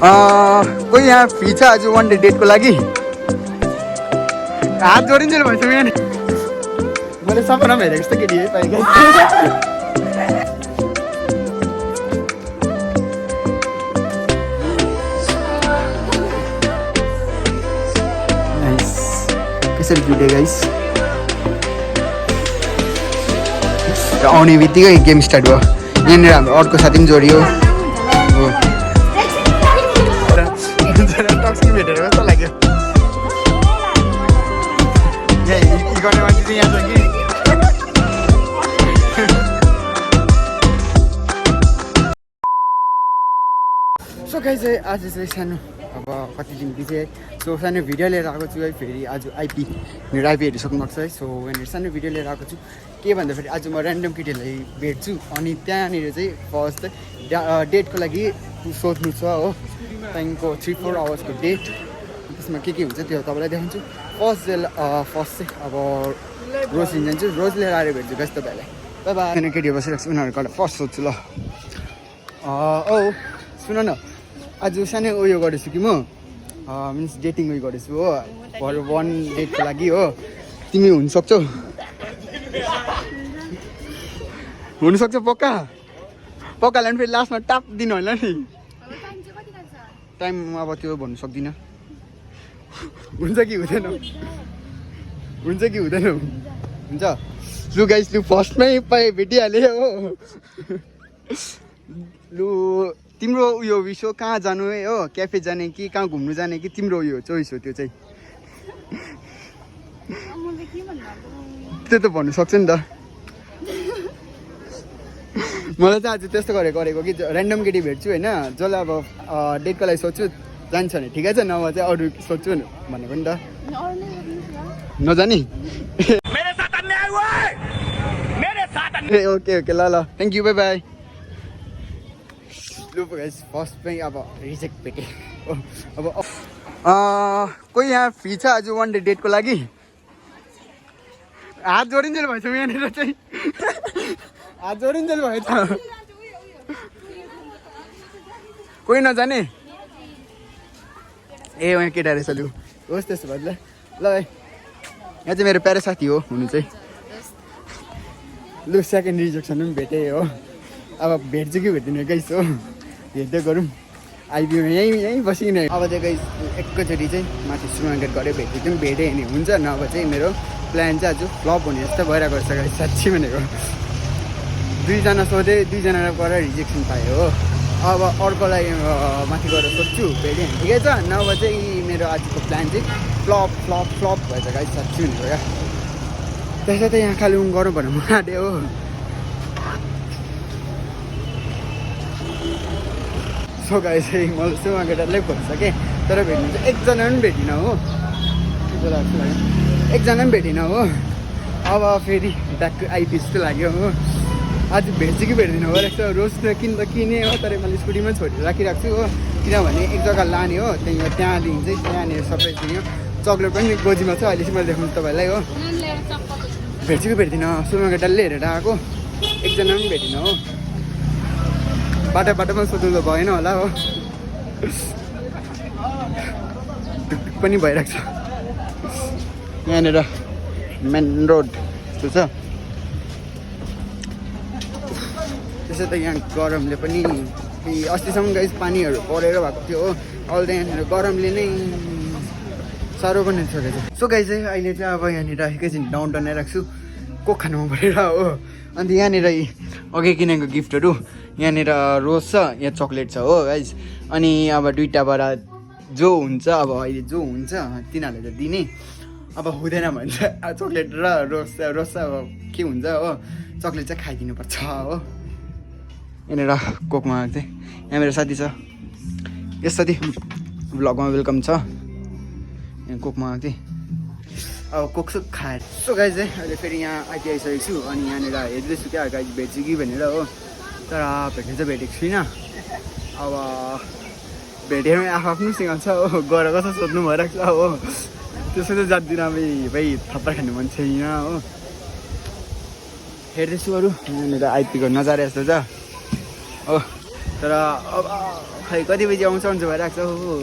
कोही यहाँ फ्री छ आज 1 डे डेटको लागि? हात जोडिन्जेल भएछ यहाँ। मैले सपनामा हेरेको जस्तो केटी है पाइक। कसरी जुटे गाइस? आउने बित्तिकै गेम स्टार्ट भयो। यहाँनिर हाम्रो अर्को साथी पनि जोडियो। टक्सी भेटेर कस्तो लाग्यो? गर्ने मान्छे चाहिँ यहाँ छ कि? सो गाइस चाहिँ आज चाहिँ सानो अब कति दिन पछि है सो सानो भिडियो लिएर आएको छु है। फेरि आज आइपी मेरो आइपी हेरिसक्नु भएको छ है। सो यहाँनिर सानो भिडियो लिएर आएको छु के भन्दाखेरि आज म ऱ्यान्डम केटीहरूलाई भेट्छु अनि त्यहाँनिर चाहिँ फर्स्ट चाहिँ डेटको लागि सोध्नु छ हो। त्यहाँदेखिको 3-4 आवर्सको डेट त्यसमा के हुन्छ त्यो तपाईँलाई देखाउँछु। फर्स्ट चाहिँ अब रोज जान्छु। रोज लिएर आएर भेट्छु गाइस तपाईँलाई। Bye bye. केटी बसिरहेको छु उनीहरूको फर्स्ट सोध्छु ल। औ सुन न आज सानो उयो गरेछु कि म मिन्स डेटिङ उयो गरेछु हो फर 1 डेटको लागि हो। तिमी हुन सक्छौ? हुनसक्छ पक्का? पक्का लानु फेरि लास्टमा टाप दिनु होला नि। टाइम अब त्यो भन्नु सक्दिनँ। हुन्छ कि हुँदैन? हुन्छ कि हुँदैन? हुन्छ लु गाइस लु फर्स्टमै भेटिहालेँ हो। लु तिम्रो उयो विस हो कहाँ जानु है हो? क्याफे जाने कि कहाँ घुम्नु जाने कि तिम्रो उयो चोइस हो त्यो चाहिँ? त्यो त भन्नु सक्छ नि त। मलाई चाहिँ आज त्यस्तो गरेको कि ऱ्यान्डम केटी भेट्छु होइन जसलाई अब डेटको लागि सोध्छु जान्छ भने ठिकै छ नभए चाहिँ अरू सोध्छु भनेको नि त। नजाने? ए ओके ओके ल ल थ्याङ्क यू बाई बाई। लु गाइस फर्स्टमै अब रिजेक्ट भेटेँ अब कोही यहाँ फ्री छ आज 1 डे डेटको लागि? हात जोडिन्जेल भएछ यहाँनिर चाहिँ। हात जोडिन्जेल भएछ। कोही नजाने? ए यहाँ केटा रहेछ लु होस् त्यसो भए ल ल भाइ यहाँ चाहिँ मेरो प्यारो साथी हो हुनु चाहिँ। लु सेकेन्ड रिजेक्सन पनि भेटेँ हो। अब भेट्छु कि भेट्दिनँ गाइस हो हेर्दै गरौँ। आइबिओमा यहीँ बसिकन अब चाहिँ गाइस एकैचोटि चाहिँ माथि सुमार्केट गऱ्यो भेट्यो पनि भेटेँ नि हुन्छ नभए चाहिँ मेरो प्लान चाहिँ आज फ्लप हुने जस्तो भइरहेको छ गाइस साँच्ची भनेको। 2जना सोधेँ 2जनालाई गएर रिजेक्सन पायो हो। अब अर्कोलाई माथि गएर सोध्छु भेटेँ ठिकै छ नभए चाहिँ मेरो आजको प्लान चाहिँ फ्लप भएछ गाइस साँच्ची भनेको क्या। त्यसै त यहाँ कालेबुङ गरौँ भनेर म आँटेँ हो। सो गाइस चाहिँ मैले सुमार्केटलाई खोजिसकेँ तर भेट्नु चाहिँ एकजना पनि भेटिनँ हो। एकजना पनि भेटिनँ हो। अब फेरि ब्याक आइपी जस्तो लाग्यो हो। आज भेट्छु कि भेट्दिनँ हो रहेछ। रोज त किने हो तर मैले स्कुटीमा छोडेर राखिरहेको छु हो किनभने एक जग्गा लाने हो त्यहाँदेखि चाहिँ त्यहाँनिर सरप्राइज दिने चक्लेट पनि गोजीमा छ अहिले चाहिँ मैले देखाउँछु तपाईँलाई हो। भेट्छु कि भेट्दिनँ सुमार्केटले हेरेर आएको एकजना पनि भेटिनँ हो। बाटोमा सोध्नु भएन होला हो। ढुकढुक पनि भइरहेको छ यहाँनिर मेन रोड जस्तो छ। त्यसै त यहाँ गरमले पनि अस्तिसम्म गाइस पानीहरू परेर भएको थियो हो। अहिले त यहाँनिर गरमले नै साह्रो पनि सकेको छ। सो गाइस चाहिँ अहिले चाहिँ अब यहाँनिर एकैछिन डाउन टाउन आइरहेको छु कोक खानु मन परेर हो। अन्त यहाँनिर अघि किनेको गिफ्टहरू यहाँनिर रोज छ यहाँ चक्लेट छ हो गाइस। अनि अब दुइटाबाट जो हुन्छ अब अहिले जो हुन्छ तिनीहरूले त दिने अब हुँदैन भने चाहिँ चक्लेट र रोज अब के हुन्छ हो चक्लेट चाहिँ खाइदिनुपर्छ हो। यहाँनिर कोक मगाएको थिएँ यहाँ मेरो साथी छ यस साथी भ्लगमा वेलकम छ। यहाँ कोक मगाएको थिएँ अब कोक सुक खाएर। सो गाइस चाहिँ अहिले फेरि यहाँ आइसकेको छु अनि यहाँनिर हेर्दैछु क्या गाइस भेट्छु कि भनेर हो तर भेट्नु चाहिँ भेटेको छुइनँ। अब भेटेर आफ्नोसँग छ हो गएर कसो सोध्नु भइरहेको छ हो त्यसो चाहिँ जान्दिनँ भाइ थप्पा खानु मन छैन हो। हेर्दैछु अरू यहाँनिर आइपीको नजारा यस्तो छ हो तर अब खै कति बजी आउँछ आउँछ भइरहेको छ हो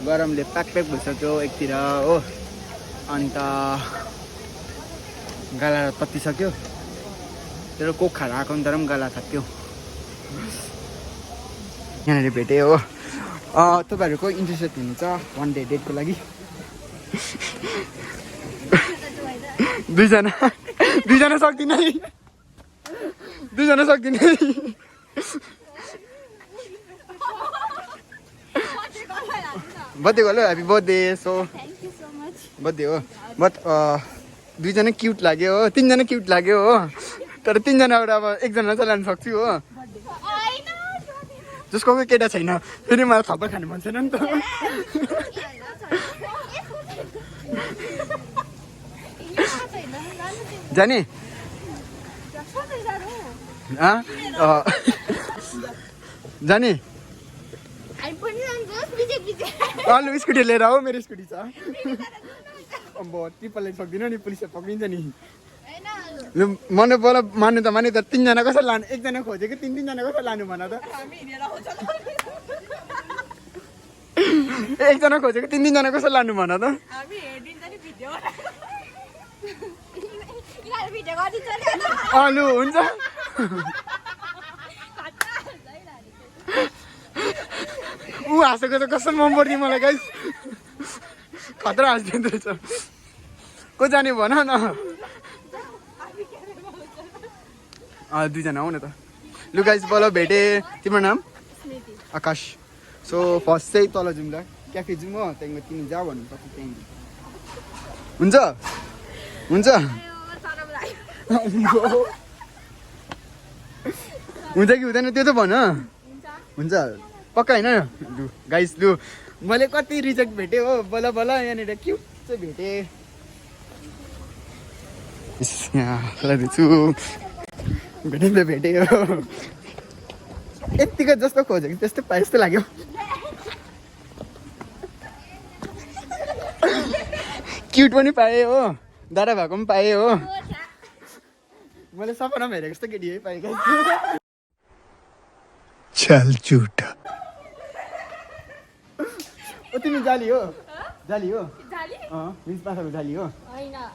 गरमले प्याक भइसक्यो एकतिर हो अन्त गाला तत्तिसक्यो तेरो कोक खाएर आएको तर पनि गाला थाक्यो यहाँनिर भेटेँ हो तपाईँहरूको इन्ट्रेस्टेड हुनुहुन्छ वान डे डेटको लागि दुईजना सक्दिनँ है दुईजना सक्दिनँ है बर्थडे गर्नु ह्याप्पी बर्थडे सो बर्थडे हो बट दुईजना क्युट लाग्यो हो तिनजना क्युट लाग्यो हो तर तिनजनाबाट अब एकजना चाहिँ लानु सक्छु हो जसको कोही केटा छैन फेरि मलाई थप्पड खानु मन छैन नि त जाने जाने लु स्कुटी लिएर आऊ मेरो स्कुटी छ अब ट्रिपल लाइन सक्दिनँ नि पुलिसले पक्रिन्छ नि लु मन बोला मान्नु त माने त तिनजना कसरी लानु एकजना खोजेको तिनजना कसरी लानु भन त एकजना खोजेको तिनजना कसरी लानु भन त लु हुन्छ ऊ हाँसेको त कस्तो मन पर्ने मलाई गाइस खतरा हाँसिदिँदो रहेछ को जाने भन न दुईजना आऊ न त लु गाइस बल भेटे तिम्रो नाम आकाश सो फर्स्ट चाहिँ तल जाउँ ल क्याफे जाउँ हो त्यहाँदेखि तिमी जा भन्नुपर्छ त्यहीँ हुन्छ हुन्छ हुन्छ कि हुँदैन त्यो त भन हुन्छ पक्का होइन लु गाइस लु मैले कति रिजेक्ट भेटेँ हो बल्ल बल्ल यहाँनिर क्युट चाहिँ भेटेँ यहाँ छु भेटेँ भेटेँ हो यत्तिको जस्तो खोजेको त्यस्तै पाए जस्तो लाग्यो क्युट पनि पाएँ हो दादा भएको पनि पाएँ हो मैले सपनामा हेरेको जस्तो केटी है पाएँ चल झुटा ओ तिमी जाली हो जाली हो मिस पासाको जाली हो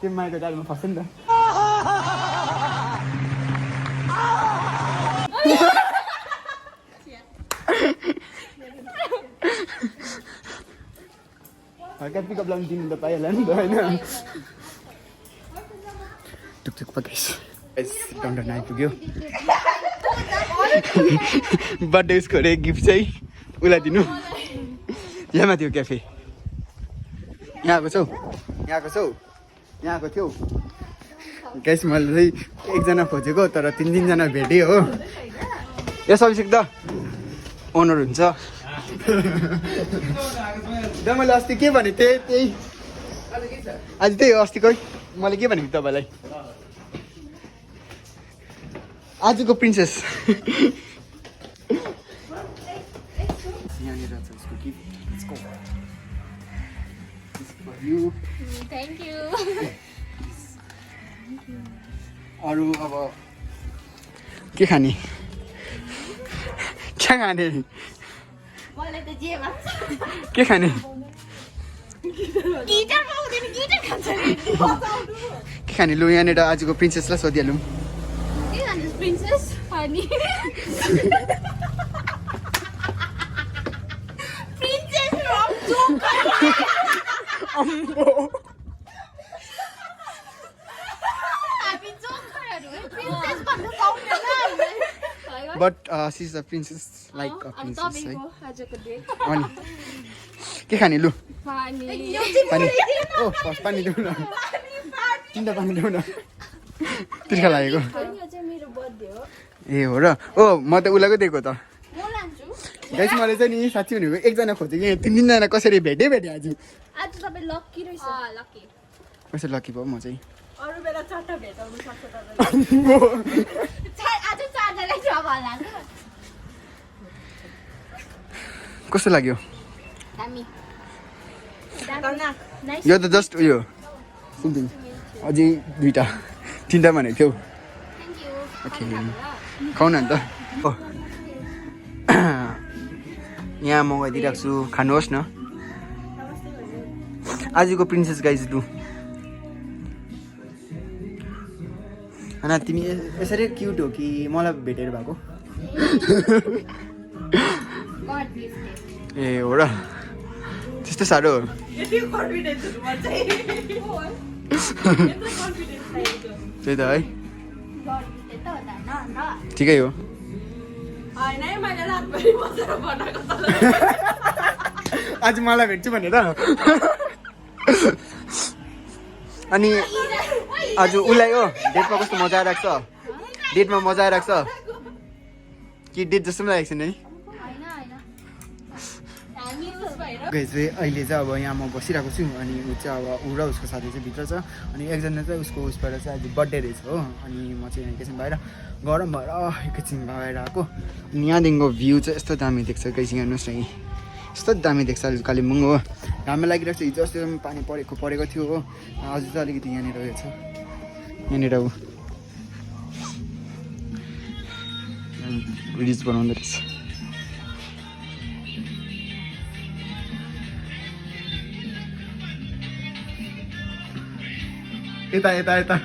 तिमी माइको जालीमा फस्छ नि त हल्का पिकअप लाउनु दिनु त पाइहाल्यो नि त होइन टुकटुक पकाइस डन्डन आइपुग्यो बर्थडे उसको अरे गिफ्ट चाहिँ उसलाई दिनु यहाँ माथि हो क्याफे यहाँको छौ यहाँको थियो गाइस मैले चाहिँ एकजना खोजेको तर तिनजना भेटेँ हो यस अभिषेक द ओनर हुन्छ दा मैले अस्ति के भनेको थिएँ त्यही आज त्यही हो अस्तिकै मैले के भनेको तपाईँलाई आजको प्रिन्सेस यहाँनिर छ उसको गिफ्ट थ्याङ्क यू अरू अब के खाने के खाने मलाई त जे भन्छ के खाने गिटार पाउँदैन गिटार खान्छ के खाने लु यहाँनिर आजको प्रिन्सेसलाई सोधिहालौँ के खाने प्रिन्सेस अनि प्रिन्सेस अम्बो हामी जोकरहरू है प्रिन्सेस भन्नु पाउँदैन but she is a princess like a princess है आजको डे अनि के खाने लु पानी पानी ओ फर्स्ट पानी देऊ न तिनवटा पानी देऊ न तिर्खा लागेको यो चाहिँ मेरो बर्थडे हो ए हो र ओ म त उसलाई दिएको त म लान्छु गाइस मैले चाहिँ नि साँच्ची भनेको एकजना खोजेको तिनजना कसरी भेटेँ आज आज तपाईँ लक्की रहेछ लक्की कसरी लक्की भयो म चाहिँ अरू बेला चारवटा भेटाउनु सक्छ तपाईँ आज चारजनालाई जब होला कस्तो लाग्यो दामी यो त जस्ट उयो सुन्दिन अझै दुईवटा तिनवटा भनेको थियौ ओके खाउ न अन्त यहाँ मगाइदिइरहेको छु खानुहोस् न आजको प्रिन्सेस गाइज लु होइन तिमी यसरी क्युट हो कि मलाई भेटेर भएको ए हो र त्यस्तो साह्रो हो त्यही त है ठिकै हो आज मलाई भेट्छु भनेर अनि आज उसलाई हो डेटमा कस्तो मजा आइरहेको छ डेटमा मजा आइरहेको छ कि डेट जस्तो पनि लागेको छैन है चाहिँ अहिले चाहिँ अब यहाँ म बसिरहेको छु अनि ऊ चाहिँ अब ऊ र उसको साथी चाहिँ भित्र छ अनि एकजना चाहिँ उसको उसबाट चाहिँ आज बर्थडे रहेछ हो अनि म चाहिँ एकैछिन बाहिर गरम भएर एकैछिन बाहिर आएको अनि यहाँदेखिको भ्यू चाहिँ यस्तो दामी देख्छ एकैछिन हेर्नुहोस् न यस्तो दामी देख्छ अहिले कालिम्पोङ हो घाम लागिरहेको छ हिजो अस्ति पानी परेको थियो हो आज चाहिँ अलिकति यहाँनिर उयो छ यहाँनिर ऊ रिल्स बनाउँदो रहेछ यता यता यता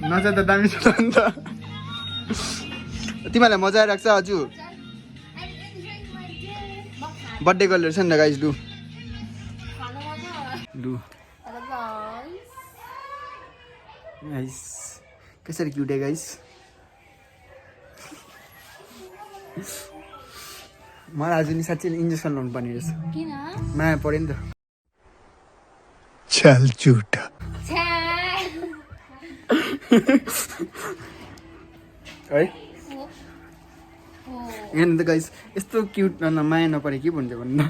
नचा त दामी छ नि त तिमीहरूलाई मजा आइरहेको छ हजुर बर्थडे गर्ल रहेछ नि त गाइज लु लु गाइस कसरी क्युटे गाइस मलाई आज नि साँच्चै इन्जेक्सन लाउनु पर्ने रहेछ किन माया पऱ्यो नि त चल झूठा है यहाँ त गाइस यस्तो क्युट माया नपरे के भन्छ भन्नु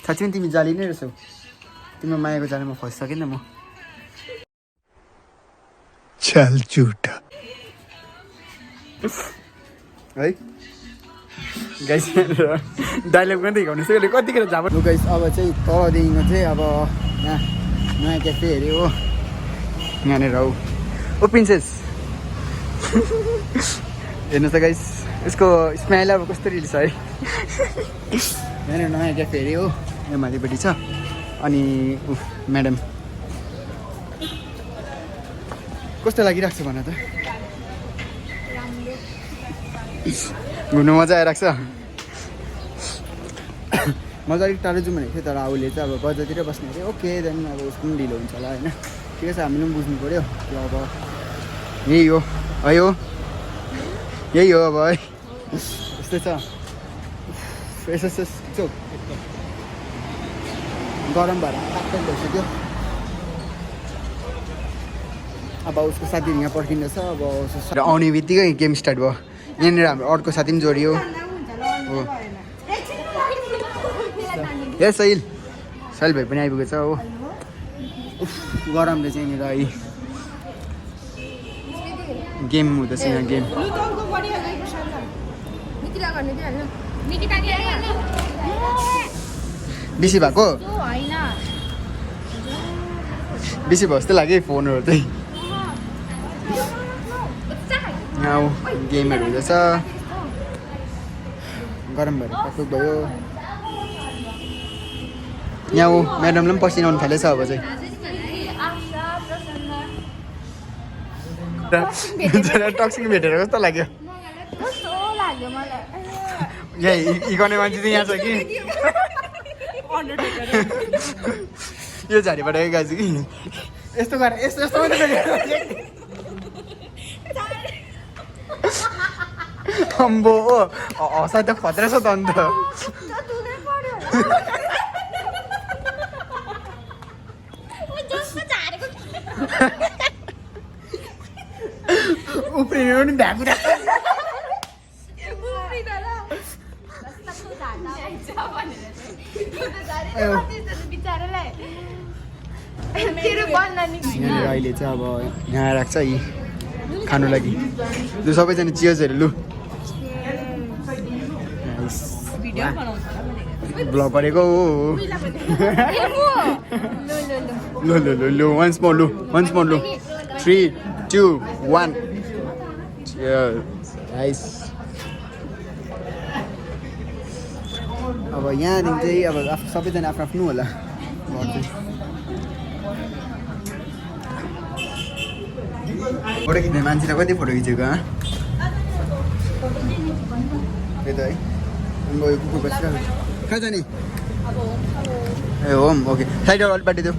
साँच्चै तिमी जाली नै रहेछौ तिम्रो मायाको जालीमा फसिसकेँ नि म चल झूठा है गाइस डाइलग पनि देखाउनुहोस् यसले कतिखेर झाप गाइस अब चाहिँ तलदेखिको चाहिँ अब यहाँ नयाँ क्याफे हेऱ्यो हो यहाँनिर हो ओ प्रिन्सेस हेर्नुहोस् त गाइस यसको स्माइल अब कस्तो रिल्स है यहाँनिर नयाँ क्याफे हेऱ्यो हो यहाँ माथिपट्टि छ अनि म्याडम कस्तो लागिरहेको छ भन त घुम्नु मजा आइरहेको छ मजा अलिक टाढो जाउँ भनेको थियो तर उसले चाहिँ अब बजारतिर बस्ने अरे ओके देन अब उसको पनि ढिलो हुन्छ होला होइन ठिकै छ हामीले पनि बुझ्नु पऱ्यो त्यो अब यही हो है हो यही हो अब है यस्तै छ यसो चोक गरम भएर पाक्कै भइसक्यो अब उसको साथीहरू यहाँ पर्खिँदैछ अब आउने बित्तिकै गेम स्टार्ट भयो यहाँनिर हाम्रो अर्को साथी पनि जोडियो हो ए सहिल भाइ पनि आइपुगेछ हो गरमले चाहिँ यहाँनिर है गेम हुँदैछ यहाँ गेम बेसी भएको बेसी भयो जस्तो लाग्यो फोनहरू चाहिँ यहाँ गेमहरू हुँदैछ गरम भएर पक्क भयो यहाँ म्याडमले पनि पसिना आउनु थालेछ अब चाहिँ टक्सिङ भेटेर कस्तो लाग्यो यहाँ हिर्काउने मान्छे चाहिँ यहाँ छ कि यो झाडीबाट गएको छु कि यस्तो गरेर यस्तो यस्तो अम्बो हँसा त खतरा छ त अन्त उफ्रिनु पनि भ्याकु अहिले चाहिँ अब यहाँ राख्छ यी खानु लागि लु सबैजना चियर्सहरू लु ब्लग गरेको हो लु लु लु लु वन्स मोर लु 3, 2, 1 नाइस अब यहाँदेखि चाहिँ अब सबैजना आफ्नो आफ्नो होला फोटो खिच्ने मान्छेले कति फोटो खिचेको त्यही त है गयो कुकुर बसिरहेको कहाँ जाने ए होम ओके साइडबाट अलिक बाटिदियो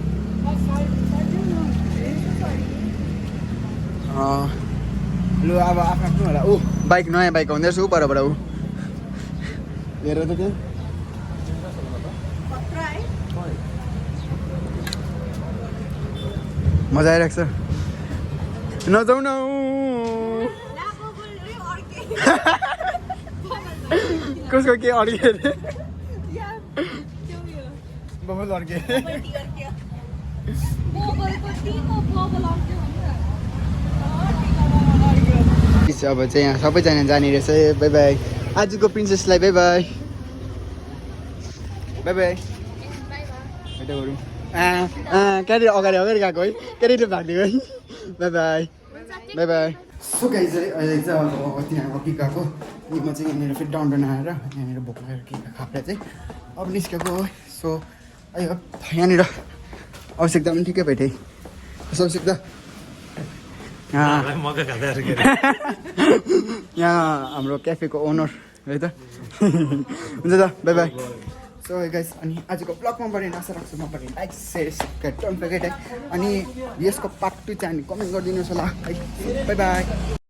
लु अब आफ्नो होला ऊ बाइक नयाँ बाइक आउँदै रहेछ ऊ परबाट ऊ हेर त त्यहाँ मजा आइरहेको छ नजाऊ न कसको के अड्के अरे बबल अड्के अब चाहिँ यहाँ सबैजना जाने रहेछ बाई बाई आजको प्रिन्सेसलाई बाई बाई बाई बाई भेटहरू कहाँनिर अगाडि अगाडि गएको है कहाँनिर भागिदिएको है by by by by so guys चाहिँ अहिले चाहिँ अब त्यहाँ अघि गएको अनि म चाहिँ यहाँनिर फेरि डाउन आएर यहाँनिर भोक लागेर के खाएर चाहिँ अब निस्केको हो सो अहिले यहाँनिर आवश्यकता पनि ठिकै भइथेँ आवश्यकता यहाँ हाम्रो क्याफेको ओनर है त हुन्छ त बाई बाई सो गाइस अनि आजको ब्लगमा पनि आशा राख्छु म पनि like share subscribe don't forget है अनि यसको पार्ट 2 चाहिँ हामी कमेन्ट गरिदिनुहोस् होला है बाई बाई